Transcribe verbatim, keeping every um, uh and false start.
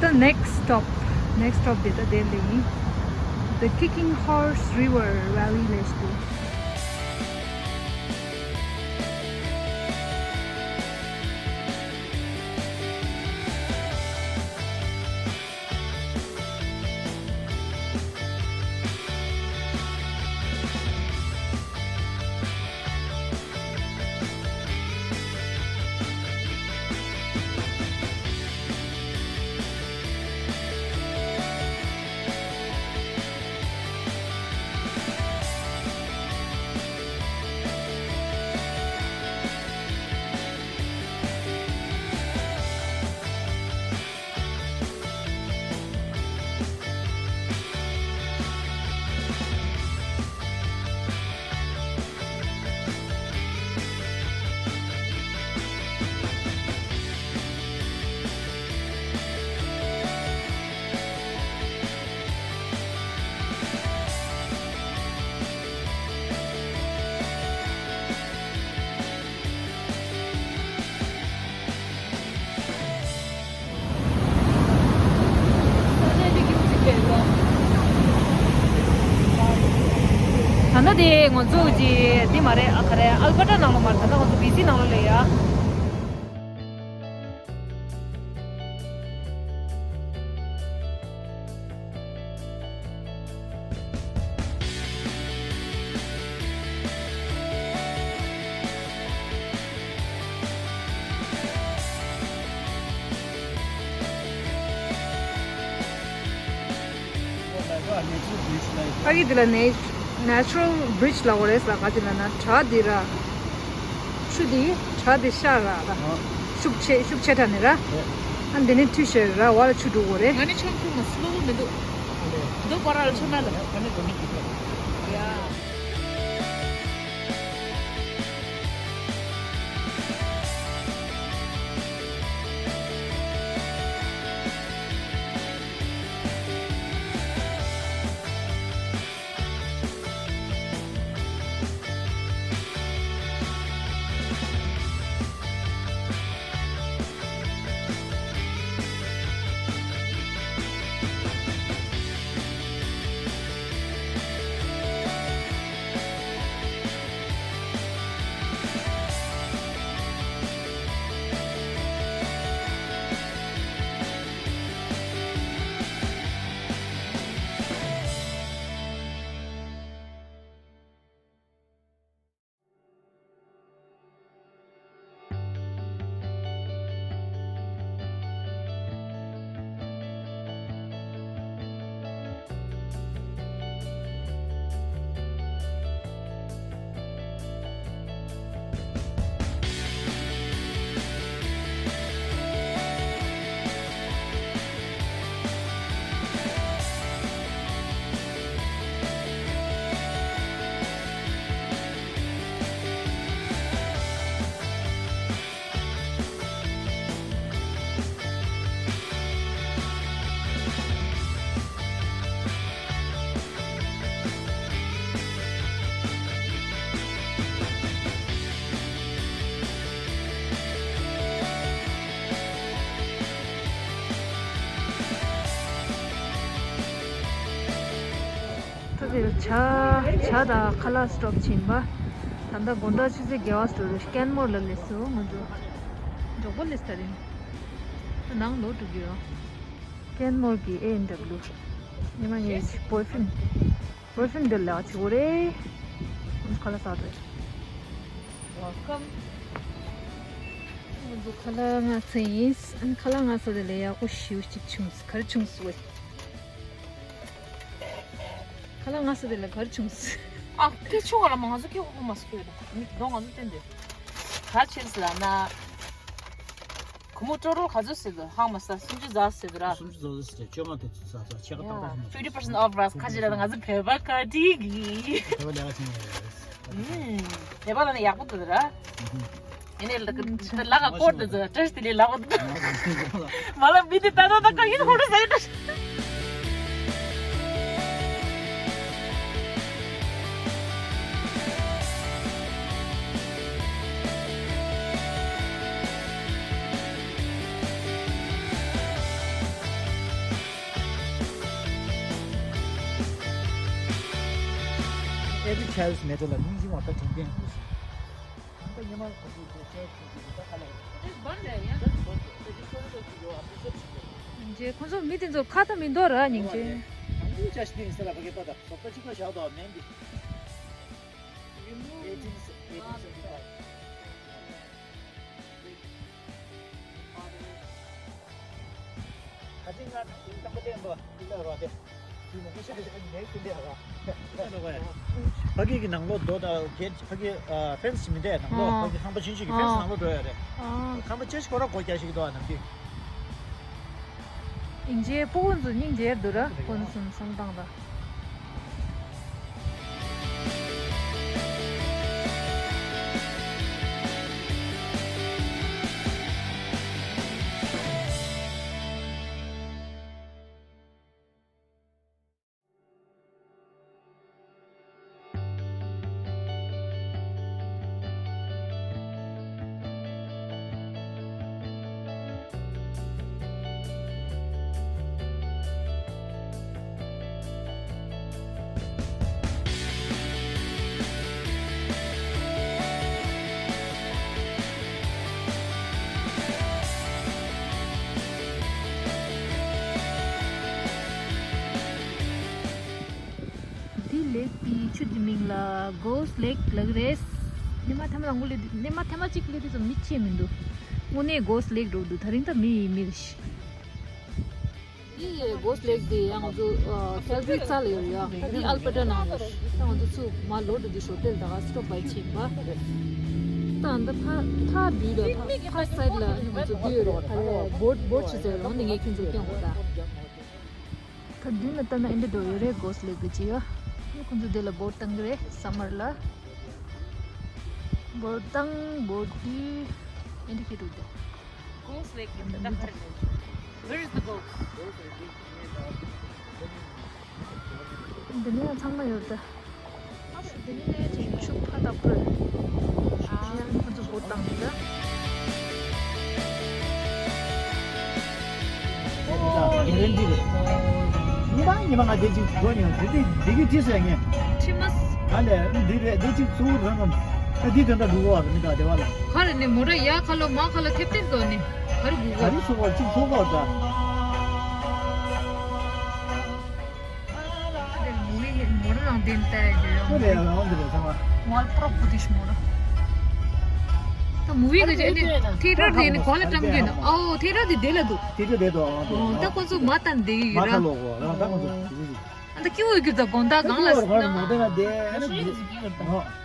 The next stop, next stop དེ་ད་དེ་ལ་ཡིན། The Kicking Horse River Valley ལས་ཤི། ད་ལྟ་དེ་ང་ཚོ་ཀྱི་འདི་མ་རེད། ཨ་ཁ་རེད། ཨལ་བར་ཊ་ནང་ལོགས་མ་རེད། ད་ལྟ་ང་ཚོ་བྷི་སི་ནང་ལོགས་ལ་ཡ། ཕ་གི་འདི་ལ་ནེ་ནེ་ཅུ་རལ་བྷི་རི་ཇི་ལབ་དགོས་རེད་ཟེར། ག་ཅི་ལབ་ན་བྲག་འདི་ར། ཆུ་འདི་བྲག་འདི་ཤར་ར་ལ། ཨ། ཤུགས་ཆེ་ཤུགས་ཆེ་དྲགས་ནས་ར། ཨེ། ཨ་འདི་ནས་འཐུས་ཤོར་ར་བ་ལ་ཆུ་འགྲོ་དགོས་རེད། ང་ནི་ཆང་ཁུ་མ་སློ་བོ་མི་འདུག་འདི་པར་ལ་ཆུ་ན་ལ། ཡ། ད་དེར་བྱ་བྱ་དང་ཁ་ལག་སི་ཊོབ་ཕྱིན་པ། ད་ལྟ་དགོང་དག་ཆུ་ཚོད་བརྒྱད་པ་སི་ཊོབ་རེད། ཀེན་མོར་ལ་སླེབས་སོང་ང་ཚོ། མགྱོགས་པོ་སླེབས་ས་རེད། ད་ནང་ལོག་འགྲོ་གི་ཡོད། ཀེན་མོར་གྱི་ཨེ་ཨེན་ཌབ་ལུ། ཉི་མ་ངའི་བོའི་ཕི་རེན་ཌི། བོའི་ཕི་རེན་ཌི་འདི་ལ་བྱེད་དགོས་རེད། ཁ་ལག་ཟ་འདོད། Welcome. ང་ཚོ་ཁ་ལག་ང་ཚོ་ཡིན། ཨ་ནི་ཁ་ལག་ང་ཚོ་དེ་ལས་ཡག་པོ་ཞེ་པོ་ཅིག་བྱུང་སོང་། ག་རེ་བྱུང་སོང་བས། ཁ་ལག་ང་ཚོ་དེ་ལ་ག་རེ་བྱུང་སོང་། ཨ་ཁྱི་ཆུང་བ་ལ་མ་ང་ཚོ་ཁྱི་གོ་མ་སོང་ཁྱི་བས་ད་མི་གདོང་ང་ཚོ་བསྟན་དེ། ག་རེ་བྱས་སོང་ལབ་ན། གུ་མོ་ཀྲོ་རོ་ག་ཚོད་ཟེར་དུ་ཧང་མ་ས་སུམ་ཅུ་ཟ་ཟེར་དུ་ར། སུམ་ཅུ་ཟ་ཟེར་ཏེ་བཅོ་ལྔ་དེ་ཚོ་ཟ་ཟ་ཕྱེད་ཀ་ཏག་ཏག་ཞིག་མ་fifty percent off ར་ཁ་ཅིག་ར་ང་ཚོ་བོད་པ་ག་དྲིས་གི། བོད་པ་ལས་ཀ་བྱེད་ནས་རེད། ཨུམ། བོད་པ་ལ་ནི་ཡག་པོ་འདུག་ར། ཨེ་ནས་ལ་ལ་ཀ་ཀོར་དེ་ཚོ་བཀྲ་ཤིས་བདེ་ལེགས་ལབ་པ་འདུག་མ་ལ་མི་དེ་ད་ད་ད་ག་ཡིན་ཧོ་ར་ཟ་ཡིན་ད། Child's Medal ལ་སྙིང་རྗེ་བ་ད་དྲན་རྟེན་དགོས་ཤིང་། ད་ཉི་མ་ཁོ་ཚོའི་ཆེ་ཆུང་གི་ད་ཁ་ལ་རེད། ད་ཁོ་ཚོ་མི་དེ་ཚོ་ཁ་ད་མི་འདོར་ར་སྙིང་རྗེ། ད་ཅི་ཀ་ཤ་ཏིང་ས་ལ་བ་གི་ད་ད་སོབ་ད་ཅི་ཀ་ཤ་ད་མེན་དི། ཨེ་ཊིན་ཨེ་ཊིན་སེ་ཝེན་ཊི་ཕའིབ། ཕ་གི་གི་ནང་ལོགས་འགྲོ་དང་གེ་ཕ་གི་ཕེན་སི་མི་འདྲ་ནང་ལོགས། ཨ། ཕ་གི་ཁང་པ་ཆུང་ཆུང་གི་ཕེན་སི། ཨ། ནང་ལོགས་འགྲོ་ཡ་རེད། ཨ། ཁང་པ་ཆེ་ཞིག་ཁོ་ར་སྒོ་རྒྱག་ཞིག་འདུག་ནམ་རྒྱུན། ཨིན་ཇིའི་ཕྲུ་གུ་ཚོ་སྙིང་རྗེ་འདུག་ར། ཁོ་ཚོ་བསམ་བསམ་སྟངས་དང་། འདི་ལེག་དེའི་ཆུ་དེ་མིང་ལ་གོ་སི་ལེག་ལབ་ཀྱི་རེད། སྣེ་མ་ཐེངས་མ་དང་པོ་སླེབས་དུས། སྣེ་མ་ཐེངས་མ་གཅིག་སླེབས་དུས་ཙམ་མི་ཆེ་མི་འདུག་དངོས་གནས་གོ་སི་ལེག་འགྲོ་འདུག་ད་རིང་ད་མི་ཡི་མི་རེད་ཤི། འདི་གོ་སི་ལེག་དེ་ཡང་ང་ཚོ་ཨ་ཁེལ་གྷ་རི་རྩ་ལ་ཡོད་རེད་ཡ། ད་འདི་ཨལ་པར་ཊ་ནང་ལ་རེད། ད་ང་ཚོ་ཚུར་མར་ལོག་འགྲོ་དུས་ཧོ་ཊེལ་ད་ག་སི་ཊོབ་བྷའི་ཕྱིན་པ། ད་འདི་ཕ་ཐག་བསྡུས་ལ་ཕ་ཕ་སའིཌ་ལ་ང་ཚོ་བསྡུས་ཡོད་རེད། ཕ་ལ་བོཊ་བོཊ་ཞིག་ཟེར་རོང་ནས་ངས་ཁྱོད་ཚོར་སྟོན་གོ་ད། ད་མདུན་ལ་ལྟ་ན་ཨེ་འདྲ་འགྲོ་ཡོད་རེད། གོ་སི་ལེག་གི་ཅི་ཡོད། ཁོང་ཚོ་དེ་ལ་བོཊ་བཏང་གི་རེད། སམ་མར་ལ་བོཊ་བཏང་། བོཊ་དུས་ཨེ་འདྲ་ཁེ་འགྲོ་འདུག Ghost Lake in the Where is the ghost? འདི་ནས་ཚང་མ་ཡོད་ད། འདི་ནས་ཅིག་ཤུགས་ཕ་ད་པུར། ཨ་ཁོ་ཚོ་བོ་བཏང་ཡོད་ད། ཨོ་རེད་འདི་རེད། ཉི་མ་ཉི་མ་ང་དེ་ཅིག་འགྲོ་ཉོན་དེ་དེ་དེ་གི་ཅི་ཟེར་ངས། ཁྲི་མ། ཨ་ལས་འདི་རེད། དེ་ཅིག་ཚུར་རང་ངམ། ཨ་འདི་དེ་འདྲ་འགྲོ་གོ་བ་རེད་མི་ད་དེ་བ་ལ། ག་རེ་ནས་མོ་ར་ཡ་ཁ་ལོ་མ་ཁ་ལོ་ཐེབས་ཐེབས་དོ་ནི། ག་རེ་དགོས་ག་གོ། རེ་སོ་བ་ཅིག་ཚོ་གོ་ད། དེ་མུ་བི་མོ་ར་ནང་བསྟན་ལྟ་ཡ་ཡོད། ཁོ་རེ་རང་འདི་རེད་ཚང་མ། ཝལ་པྲོག་པུ་དིཤ་མོ་ར། ད་མུ་བི་ག་ཅེ་ནི་ཐི་ཡེ་ཊར་དེ་ནི་གོ་ལ་ཀྲམ་གི་ན། ཨོ་ཐི་ཡེ་ཊར་དེ་དེ་ལ་འདུག་ཐི་ཡེ་ཊར་དེ་དོ་ཨང་དེ། ཨོ་ད་ཁོ་ཚོ་མ་བཏང་དེ་ཡི་མ་ར། ཁ་ལོ་གོ་རང་ད་ཁོ་ཚོ། ཨ་ད་ཀི་འོ་གི་ད་དགོང་དག་གང་ལ་ད་ཁོ་ཚོ་ནང་དེ་ན་དེ་ཨ་ནི།